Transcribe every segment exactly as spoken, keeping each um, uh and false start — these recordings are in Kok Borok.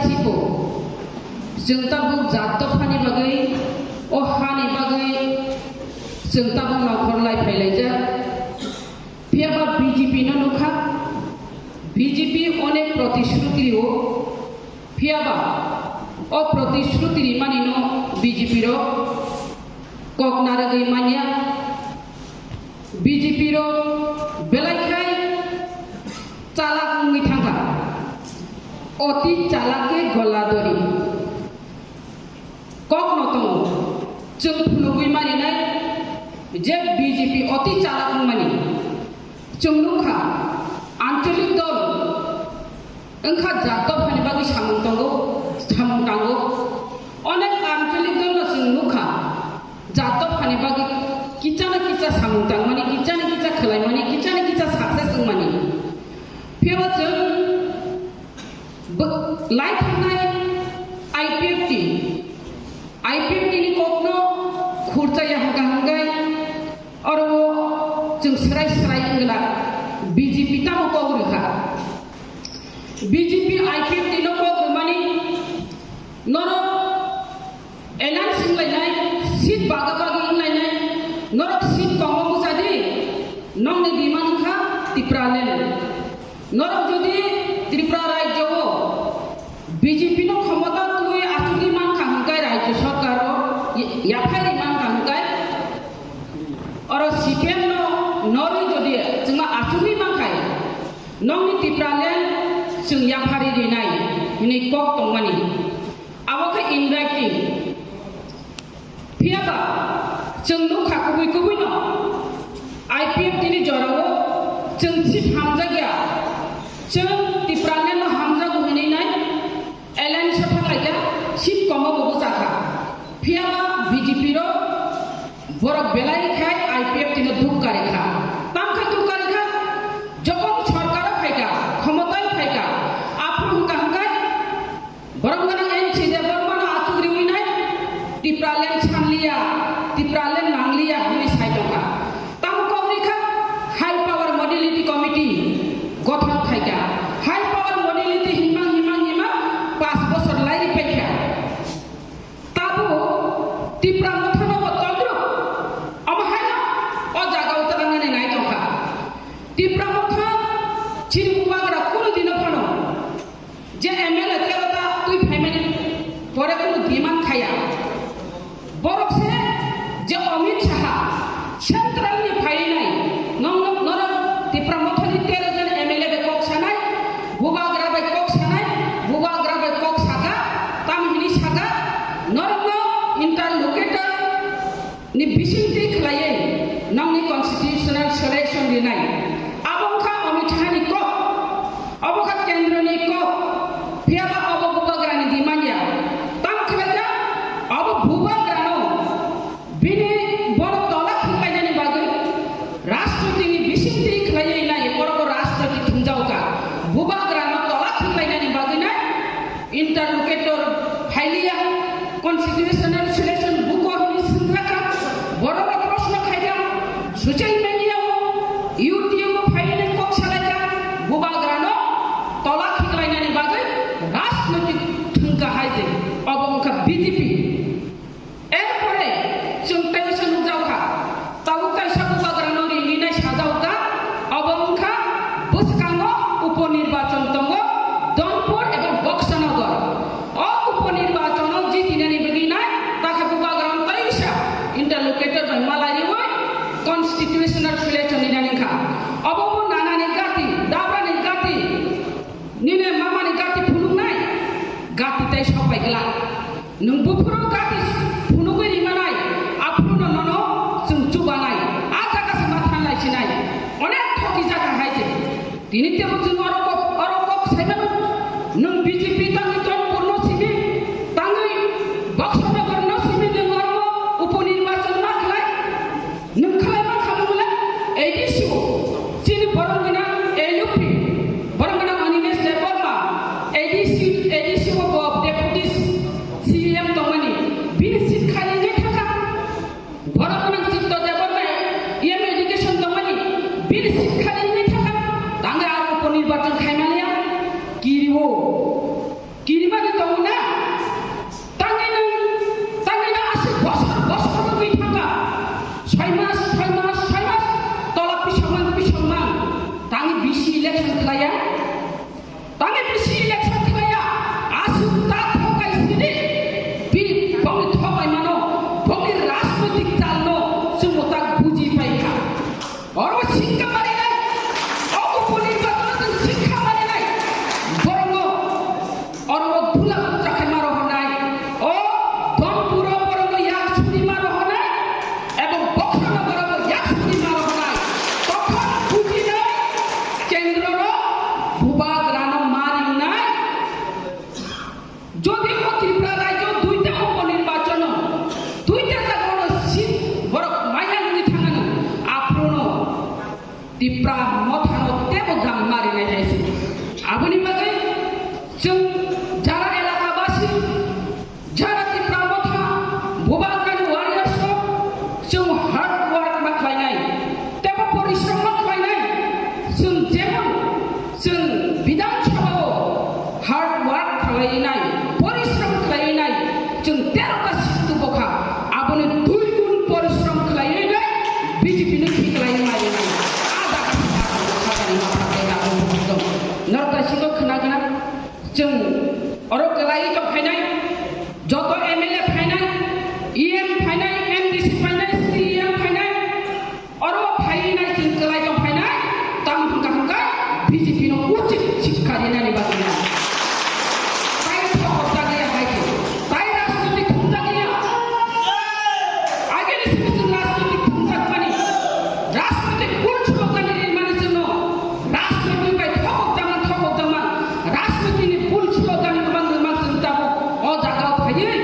Sibo, chwng tabuk jat dophani bagwi, o hani bagwi chwng tabuk nongkhor lai phai laijak. Phiya ba B J P no nukha, B J P onek protishruti rio, phiya ba o protishruti rimani no B J P rok kok narwgwi manya. B J P rok belai khai chalak wngwi thangkha, oti chalak khe gola dori. Kokno tongo, chwng phunugwi maninai je B J P oti chalak wngmani. Chwng nukha, ancholik dol wngkha jat dophani bagwi samung tongo, samung tango. Onek ancholik dolno chwng nukha, jat dophani bagwi kichana kicha samung tangmani, kichana kicha khwlaimani, kichana kicha success wngmani. Phiyaba chwng Bo-, lai thangnai I P F T, I P F T ni kokno khurchaya hwnkha hwnkhe oro chwng swrai swrai wngla B J P tamo kok rwkha. B J P I P F T no kok rwmani norok Alliance wnglainai, seat baga bagi wnglainai, norok seat komo bwsa di, nokni demand wngkha Tipraland. Norok jodi Tripura rajyo o B J P no khomota twi achugwi mankha hwnkhe, rajyo sarkar o ya-, yaphai ri mankha hwnkhe, oro C P M no norwi jodi chwngma achugwi mankha, nokni Tipraland chwng yaphari rinai hwnwi kok tongmani. Abo khe in writing. Phiyaba chwng nukha kubui kubui no I P F T ni jorao chwng seat hamjakya, chwng Tipraland no hamjago hwnwi nai alliance o thanglaikha, seat komo bo bwchakha. Phiyaba B J P rok borok belai khai I P F T no dukka rikha. Tamkhe dukka rikha, jokon sorkar o phaikha, khomotao phaikha, aphuru hwnkha hwnkhe Borok gwnang N C Debbarma no achuk riwi nai, Tipraland sanliya, Tipraland nangliya hwnwi sai tongkha. Tamo kok rikha, High Power Modality Committee gothon khaikha. High Power Modality himang himang himang pas bosor lai ripaikha. Tabuk Tipra Motha no bo todruk omo haino o jaga o twlangnani nai tongkha. Tipra Motha chini bubagra kunu dino phano je M L A tero ta twi phaimani pore kunu demand khaya. Borok se je Amit Shah central ni phainai, nong nong norok Tipra Motha ni tero jon M L A bai kok sanai, bubagra bai kok sanai, bubagra bai kok saka, tam hini saka, norok no interlocutor ni bisingtwi khlaiwi nokni constitutional solution rinai. Abo wngkha Amit Shah ni kok, abo kha kendro ni kok, phiyaba abo bubagra ni demand ya. Tam khlaijak, abo bubagra no bini bono tola khwlainani bagwi rajniti ni bisingtwi khlaiwi nai, borok bo rajniti thumjaokha. Bubagra no tola khwlainani bagwi nai interlocutor phailiya, constitutional solution buko hwnwi swngrakha, borok rok proshno khaikha, social media o, YouTube o phainai kok salaikha, bubagra no tola khiklainani bagwi rajnoitik thwngkha hai se, obo wngkha B J P. Erpore chwng tei se nukjaokha, tabuk kaisa bubagrano ringinai sajaokha, obo wngkha bwskango uponirbachon tongo Donpur ebong Boksanagar. O uponirbachono jitinani bagwi nai takha bubagrano tei sa interlocutor bai malaiwi constitutional solution rinani wngkha. Obo bo nanani gati, dabrani gati, nini mamani gati phunuknai, gati tei sokbai glak. Nwng buphuru gati phunugwi rimanai, aphuru no nono chwng chubanai, a jaga se ma thanlai sinai. Onek thoki jaga hai se. Tini tebo chwng oro kok, oro kok sai mano. Nwng B J P tangwi Donpur no simi, tangwi Boksanagar no simi nwng oro uponirwachon ma khlai. Nwng khlai ma kha mole A D C o. Chini borok gwnang A U P, borok gwnang Animesh Debbarma, A D C, A D C o bo deputy C M tongmani, bini seat khali wngwi thangkha. Borok gwnang Chitto Debbarma, E M education tongmani, bini seat khali wngwi thangkha. Tangwi aro uponirwachon khaimani ya, kiriwo. Kiri Khula bukcha khe ma rohornai, o Donpuro borokno yak sudi ma rohornai, ebong Bokhorno borokno yak sudi ma rohornai. Tokhon bujinai kendrorok bubagrano ma ringnai. Jodi o Tripura rajyo duita upo nirbachono, duita jagao seat borok maya nini thangani, aphuru no Tipra mothano tebo dam marinai hai se. Aboni bagwi chwng jara elakabasi, jara Tipra motha, bubagrani warriors rok chwng hard work ma khlainai, tebo porishrom ma khlainai. Chwng jemon chwng Bidhan Sabha o hard work khlainai, porishrom khlainai, chwng tero ta seat tubukha, aboni dui gun porishrom khlainai, B J P no khiklai marinai. Ada kha sakani ma phatai na bo bujong. Norok ta siko khna gana, chwng oro kwlai tong phainai, joto M L A phainai, E M phainai, M D C phainai, C E M phainai, oro phainai chwng kwlai tong phainai, tamo hwnkha hwnkha B J P no uchit sikha rinani bagwi na. Tai thokok jagya hai se, tai rajnoitik thumjakya. Agini simi chwng rajnoitik thumjakmani, rajnoitik bul chubakani rinmani chwngno, rajnoitik bai thokok jakman, thokok jakman, rajnoitik ni bul chubakani kwbang kwbang chwng tabuk o jagao phaiwi.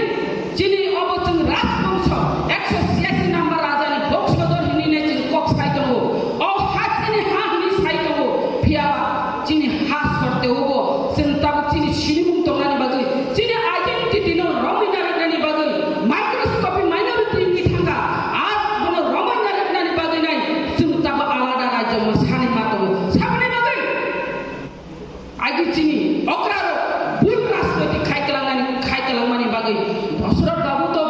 Chini obo chwng rajbongso, ekso siyasi number rajani bongsodor hinwi nai chwng kok sai tongo. O ha chini ha hinwi sai tongo. Phiya ba chini ha sorteo bo chwng tabuk chini sinimung tongnani bagwi, chini identity no romwi narwknani bagwi, microscopic minority wngwi thangkha. Ar bono romwi narwknani bagwi nai chwng tabuk alada rajyo mo sanwi ma tongo. Saboni bagwi? Agi chini okrarok bul rajniti khai kwlangnani, khai kwlangmani bagwi Dosrot Babu to